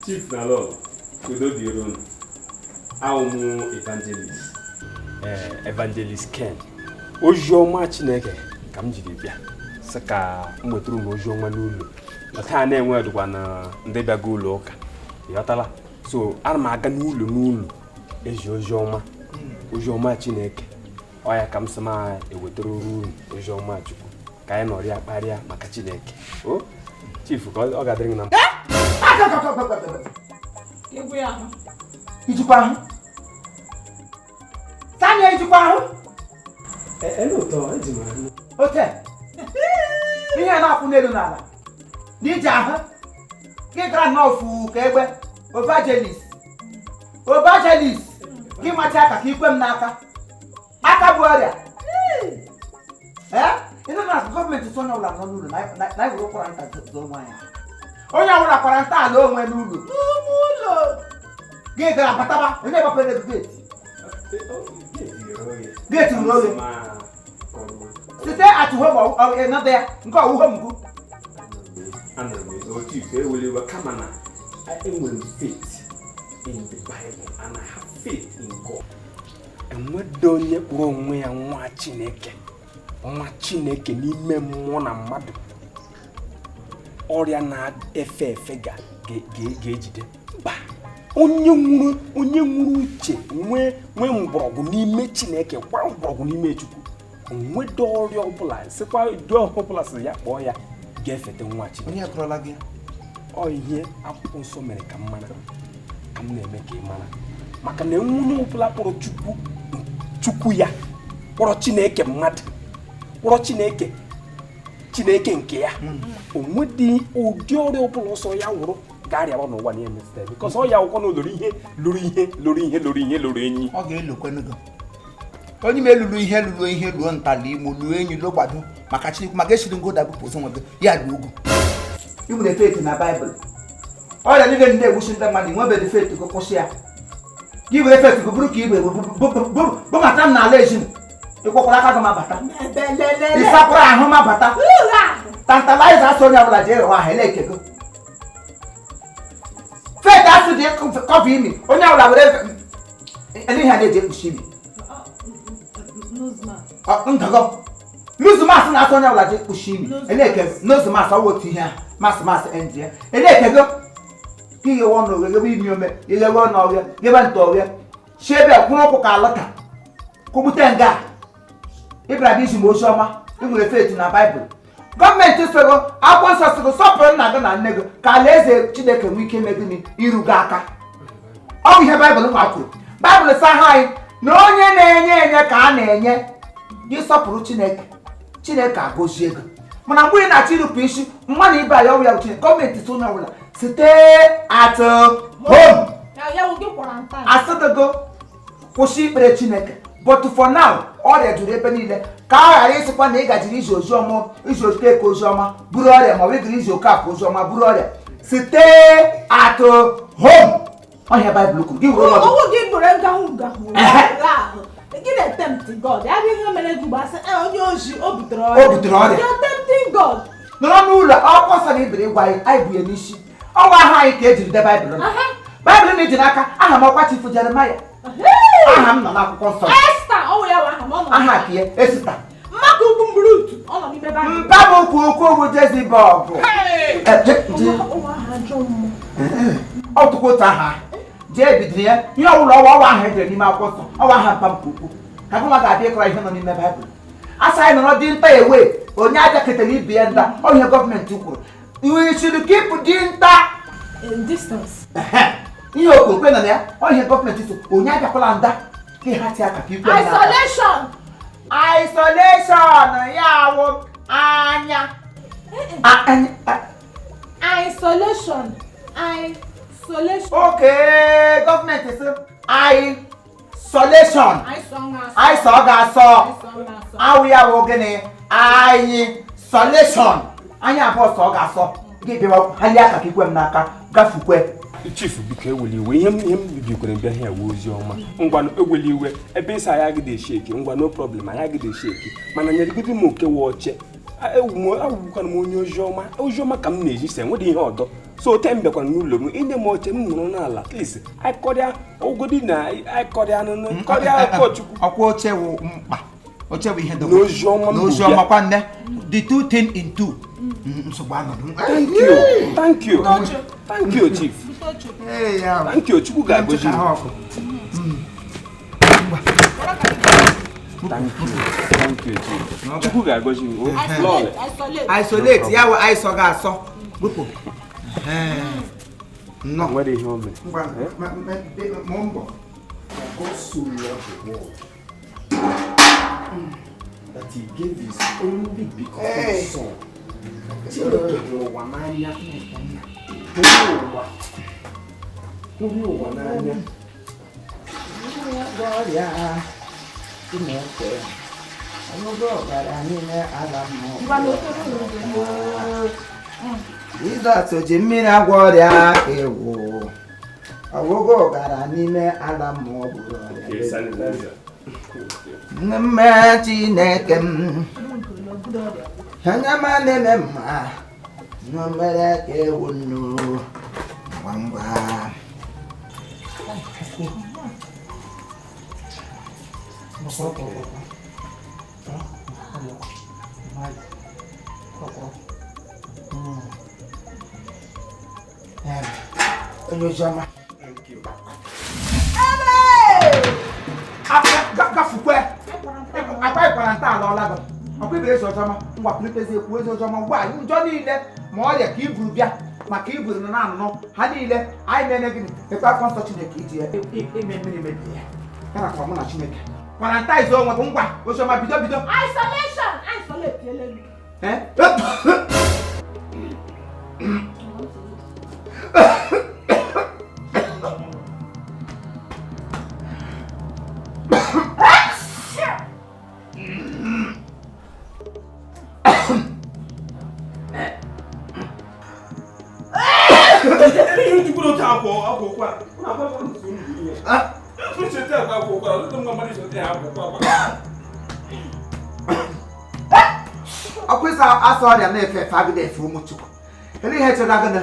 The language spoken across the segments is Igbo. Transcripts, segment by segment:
Chief na Lọlọ, udo dịrị unu. Awụ m evangelist, ee, Evangelist Ken. Ozi ọma Chineke ka m jiri bịa, sị ka m wetara unu ozi ọma n'ụlọ na taa na-enwe dịkwa na ndị bịago ụlọ ụka, ịghọtala? So ana m aga n'ụlọ n'ụlọ ezi ozi ọma, ozi ọma Chineke. Ọ ya ka m sị ma ewetara unu ozi ọma Chukwu, ka anyị nọrịa kparịa maka Chineke. O Chief, ka ọ ga-adịrị gị na mma. Egwu ya ahụ. Ijikwa ahụ Sanya, ijikwa ahụ? Ele ụtọ eji m ahụ. Ote ihe a na-akwụ n'elu n'ala na iji ahụ gị gara nnọọ fuu ka egbe. Evangelist, evangelist, gị macha aka ka ikwe m n'aka aka bụ ọrịa. Ee, ị nọ na gọọmenti sị onye ọbụla nọ n'ụlọ na ewere ụkwara nta zụọ onwe ya. Onye ọbụla kwara nta ala onwe n'ụlọ n'ime ụlọ. Gị gara bataba, onye gbapere gate? Gate ruru oghe. Site at home ịnọdụ ya nke ọwụhụ mbụ. Ana m ezo, Chief, ewele iwe, kama na enwere m faith in the Bible and I have faith in God. Enwedo onye kpụrụ onwe ya nwa Chineke, nwa Chineke n'ime mmụọ na mmadụ, ọrịa na-efe efe ga-ejide mba. Onye nwere uche, nwee mgbọrọgwụ n'ime Chineke, kwa mgbọrọgwụ n'ime Chukwu, onwedo ọrịa ọbụla sịkwa ụdị ọbụla sị ya kpọọ ya ga-efete nwa Chineke. Onye kọrọla gị? Ọ ihe akwụkwọ nsọ mere ka m mara, ka m na-eme ka ị mara, maka na onye ọbụla kpọrọ Chukwu Chukwu ya, kpọrọ Chineke mmadụ, kpọrọ Chineke Chineke nke ya, onwedị ụdị ọrịa ọbụla ọsọ ya wụrụ ga-arịawa n'ụwa na emetụta ya, because ọ ya akwụkwọ na lụrụ ihe, lụrụ ihe, lụrụ ihe, lụrụ ihe, lụrụ enyi. Ọ ga-elokwenu gị onye ma elulu ihe, lụrụ ihe, luo ntala imo, luo enyi, luo gbado maka Chineke, maka esiri ngoda bụpụ onwe gị ya luo ugwu. Ị nwere faith na Baịbụl, ọrịa niile na-egbuchi ndị mmadụ, nwebeghị faith gị kwụsị ya. Gị were faith gị bụrụ ka igwe bụbata m n'ala ezi m, ịkwọkwara aka gị ma bata, ịsakwara ahụ ma bata. Tantalizer asị onye ọbụla jee ghewa ahụ ele ekego. Faith asị dị cover imi, onye ọbụla were ele ihe a na-eji ekpuchi imi. Ndọgọ nose mask na-asị onye ọbụla jee kpuchi imi eleke nose mask. Ọwụ otu ihe ahụ, mask mask ndị ya elekego ka ighewe ọnụ oghe, ghebe imi ome, ighewe ọnụ oghe, ghebe ntụ oghe, si ebe kwụrụ ụkwụ ka alọta kwụgbute nga ịbịara bịa izi m ozi ọma. Ị nwere faith na Baịbụl. Gọọmenti sịgo, akwụkwọ nsọ sịgo, sọpụrụ nna gị na nne gị ka alaeze Chineke nwee ike ime gịnị? Iru gị aka. Ọ bụ ihe Baịbụl nwa kwuru. Baịbụl sa ha anyị na onye na-enye enye ka a na-enye. Gị sọpụrụ Chineke, Chineke agọzie gị. Mana mgbe ị na-achọ irupụ isi mmadụ ibe anyị, ọwụ ya bụ Chineke. Gọọmenti si onye ọbụla stay at home. Asịdịgo kwụsị ikpere Chineke, but for now ọrịa juru ebe niile, ka a ghara ịsịkwa na ị gajiri izi oziọma, izi okeke oziọma buru ọrịa, ma ọ bụ ịgara izi oke oziọma buru ọrịa. Stay at home, ọhịa Baịbụl kwuru. Gị were ọnọdụ ọwụ gị bụrụ ngahụ ngahụ ahụ gị na-etempt God. Ya bụ ihe mere gị gbasị onye ozi o butere ọrịa. O butere ọrịa. You're tempting God. Nọrọ n'ụlọ. Akwụkwọ nsọ na ibere ịgwa anyị, anyị bụ ya n'isi. Ọnwa aha anyị ka ejiri dee Baịbụl na Baịbụl na-eji n'aka. Aha m ọkwa Chief Jeremaya, aha m nọ n'akwụkwọ nsọ. Esta, ọwụ ya bụ aha m, ọ nọ. Aha ka ya Esita. Mmadụ ugwu mbrutu, ọ nọ n'ime Baịbụl. Mpa m ukwu ukwu bụ Jezibọl bụ Ụwa aha ajọ mmụọ. Ọ tụkwa otu aha jee bidoro ya. Ihe ọbụla ọwa ọwa ahụ edere n'ime akwụkwọ nsọ, ọwa aha mpa m ka ukwu ka gụnwa ga-abịa ịkọrọ ihe nọ n'ime Baịbụl. Asa anyị nọrọ dị nta ewe onye aja ketara ibe ya nda. Ọ ihe gọọmenti kwuru, we should keep dinta in distance. Ehe. Ihe okwukwe nọ na ya. Ọ ihe gọọmenti so, onye abịakwala nda ka ha ti aka ka ikwe n'aka. Isolation. Isolation ya wụ anya Isolation, isolation. Oke gọọmenti sị isolation. Anyị sọ anyị sọ ga-asọ. Asọ. Awụ ya wụ gịnị? Anyị solation, anyị abụọ sọ ga-asọ. Gị bịawa halie aka ka ikwe m n'aka gafukwe. Chief, biko, eweli iwe. Ihe m bikwere bịa here wee ozi ọma. Ngwa, eweli iwe. Ebe ịsa anyị agịda eshake. Ngwa, no problem, anyị agịda eshake, mana nyeregodi m oke wee oche. Awụkwana m onye ozi ọma. Ozi ọma ka m na-eji se enwedị ihe ọdọ. So ote m bịakwara n'ụlọ m inye m oche m nọrọ n'ala, at least anyị ogodi na anyị kọrịa anụnụ kọrịa akọ Chukwu. Ọkwa oche wụ mkpa, oche bụ ihe dogo. N'oziọma m bụ n'oziọma bịa. Kwa nne, the two thing in two. Nsogbu anọdụ. Thank you, thank you, thank you, chief. Bute oche. Ee, ya. Thank you. Chukwu ga-agọzi Ka m. ha ọkụ. Thank you, thank you, chief. Chukwu ga-agọzi m. O, lọọlị. Isolate, isolate. Isolate ya wụ isọ ga asọ bupụ. Nnọọ. Nwere ihe o mere. Ngwa, mụ mbọ. God so loved the world that he gave his only begotten Hey. son. Chineke hụrụ ụwa n'anya. Hụrụ ụwa. Hụrụ ụwa n'anya. Ọrịa Chineke ọgwụgwọ ọbara niile ala mmụọ. Ngwa na ofe ụlọ. Jizọs ji mmiri agwọ ọrịa ewu, ọgwụgwọ ọbara n'ime ala mmụọ bụrụ ọrịa. Sanitizer. Mme Chineke m anya ma na-eme mma n'omere ka ewu nnu ngwa ngwa. Onye oziọma. Thank you. Gafukwe akwa ịkwara nta ala ọla gị ọkwa ibere ezi ọjọma. Ngwa, pụlitezi ekwu ezi ọjọma. Ngwa, njọ niile ma ọrịa ka iburu bịa maka iburu na anụnụ ha niile anyị mere gịnị? Ekwe akwụkwọ nsọ Chineke iji ya ime mmiri mebie ya, ya na kwa mụ na Chineke quarantine onwe gị. Ngwa, oziọma, bido bido. Isolation, isolate elelu. Eh? Ihe jukwuru otu akwa akwa ụkwara. Ụnụ akwa akwa nsogbu ihe. Ncheta akwa akwa ụkwara, ọtụtụ mgbe mmadụ cheta ya akwa ụkwara. Ọkwa ịsa asa ọrịa na-efe efe agịda efe ụmụ Chukwu. Ele ihe chere gịnị?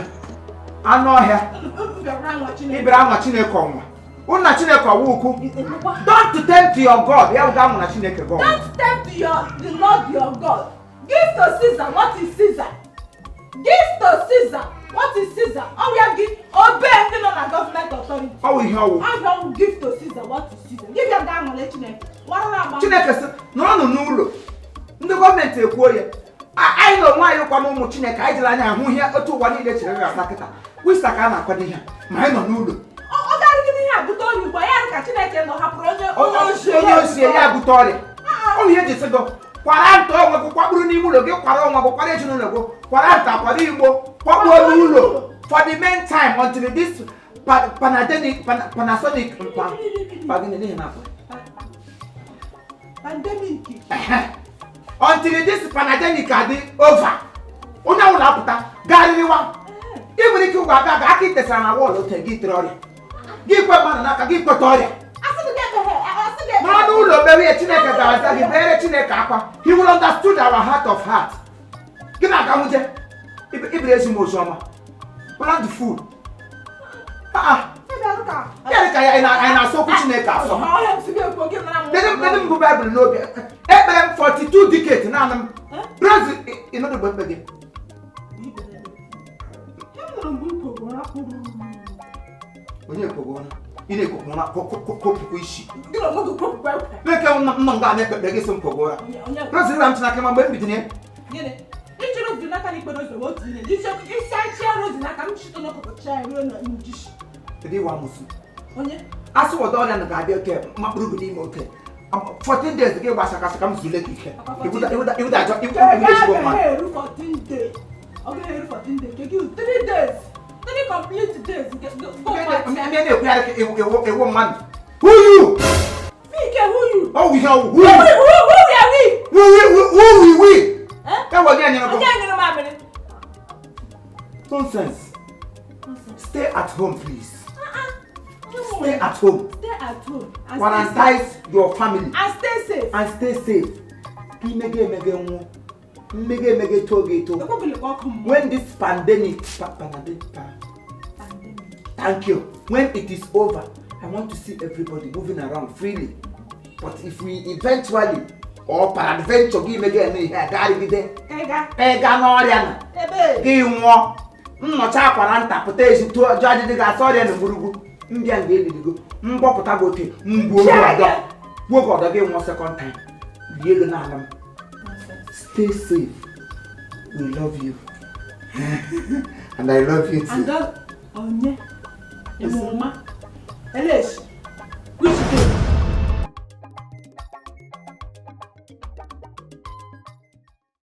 Anụ ọhịa. Bịara nwa Chineke. Ịbịara anwa Chineke ọnwa ụnụ na Chineke ọwa ukwu. Don't tempt your God. Ya bụ ga anwụ na Chineke gị ọnwa. Don't tempt the Lord your God. Give to Caesar what is Caesar. Give to Caesar what is Caesar. Ọ ya gị obey ndị nọ na gọọmenti authority. Ọwụ ihe ọwụ. Ahịa ọwụ give to Caesar what is Caesar. Give ya gaa nwale Chineke. Warara agba. Chineke sị nọrọnụ n'ụlọ, ndị gọọmenti ekwuo ya. Anyị na onwe anyị kwa na ụmụ Chineke anyị jere anya ahụ ihe otu ụwa niile chere ga-asa kịta wisa ka a na-akwado ihe a, ma anyị nọ n'ụlọ. Ọ garịgide ihe a bute ọrịa ugbu a, ya dị ka Chineke nọ hapụrụ onye onye osi onye osi ya bute ọrịa. Ọ bụ ihe eji sị gị kwara nta onwe gị, kwakpuru n'ime ụlọ gị, kwara onwe gị, kwara ezinụlọ gị, kwara nta, kwara igbo, kwakpuo n'ụlọ for the main time until this panadenic panasonic pa pa gịnị n'ihi na Pandemic. Until this pandemic adị over, onye ọbụla apụta garịrịwa. Ị nwere ike ụgwọ aga aga aka itesara na wall ote gị tere ọrịa gị kwe mmadụ n'aka gị kweta ọrịa. Asị gị ga-emeghe, asị gị Mara n'ụlọ kpere ya, Chineke ga-aza gị. Kpere Chineke akwa, he will understood our heart of heart. Gị na-aga nwuje ibere ezi m oziọma, plan the food. Ah, ya dị ka ya anyị na-asọ okwu Chineke asọ. Kedu m bụ Baịbụl n'obi ekpere m 42 decades naanị m praise ịnọdụ mgbe mkpe gị. Onye ekpogbu ụra? Ị na-ekpogbu ụra kopụkwa isi na-eke m nọ nga na-ekpe ekpere gị sị m kpogbu ụra. Praise ịra m Chineke ma mgbe m bidoro ya. Ịchị rozi n'aka na ikpere ụzọ bụ otu ihe. Isi achịa rozi n'aka m chịtụ n'ọkụkọ chia ya ruo na njishi. Kedu ịwa amụsụ? Onye asị wọda ọrịa na ga-abịa oke makpụrụ gị n'ime oke 14 days gị gbasakasị ka m zule gị ike. Iwuda ajọ iwuda ezigbo mmadụ. Gaghị eru 14 days. Ọ gaghị eru 14 days. Nke gị 3 days. 3 complete days. Nke go back. Ndị na-ekwugharị ka ewu mmadụ. Who you? Mike, who you? Ọ wụ ihe ọwụ. Who Who you? who we are we? Who we we? Eh? Ewe onye nyere gị? Onye nyere m amịrị? Nonsense. Stay at home, please. Stay at home. Stay at home. And stay safe. Quarantine your family. And stay safe. And stay safe. Ka imege emege nwụọ. Mmega emega eto gị eto. Ekwebili ka ọkụ mmụọ. When this pandemic pa, thank you, when it is over, I want to see everybody moving around freely. But if we eventually or peradventure gị mega eme ihe a garịgide, Ka ị gaa. ị gaa n'ọrịa na Ebe. gị nwụọ, nnọcha akwa na nta pụta ezi tụọ jụọ ajụjụ, ga-asa ọrịa na gburugburu mbịa nga eliligo mgbọpụta gị ote mgbu oge ọdọ gbuo oge ọdọ, gị nwụọ second time, lie ego n'ala m. Stay safe. We love you and I love you too. And that onye emoma eleshi which